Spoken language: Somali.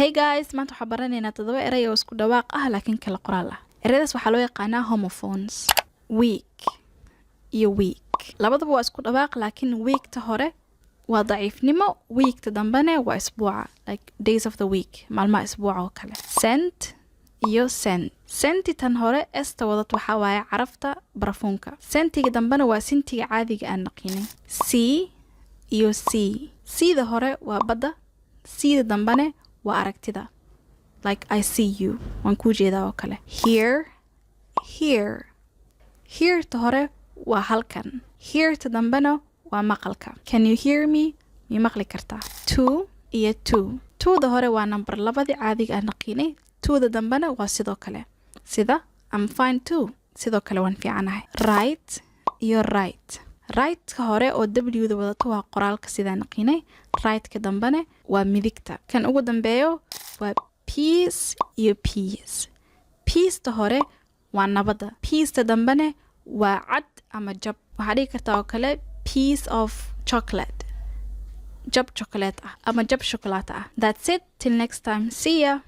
Hey guys, maanta waxaa baranaynaa toddoba eray oo isku dhawaaq ah laakiin kala qoraal ah. Erayadaas waxaa loo yaqaanaa homophones. Week iyo weak, labadaba waa isku dhawaaq, laakiin weakta hore waa daciifnimo, weekta dambene waa isbuuca, like days of the week, maalmaha isbuuca oo kale. Scent iyo sent. Scenti tan hore esta wadad waxaa waaye carafta barafuunka. Sentiga dambena waa sintiga caadiga aan naqinay. Sea iyo see. Seada hore waa badda, seeda dambene waa aragtida, like "I see you", waan kuu jeedaa oo kale. Here, hear. Hearta hore waa halkan, hearta dambena waa maqalka. "Can you hear me?" Mi maqli kartaa? Two iyo too. Twoda hore waa number labadii caadiga aan naqiinay, twoda dambena waa sidoo kale, sida "I'm fine too", sidoo kale waan fiicanahay. Write iyo right. Write-ka hore oo w-da wadato waa qoraalka sidaa naqiinay, right-ka dambene waa midigta. Kan ugu dambeeyo waa peace iyo piece. Peaceta hore waa nabadda, pieceta dambene waa cad ama jab. Waxaa dhigi kartaa oo kale "piece of chocolate", jab chocolate ah ama jab shokolaata ah. That's it, till next time, see ya.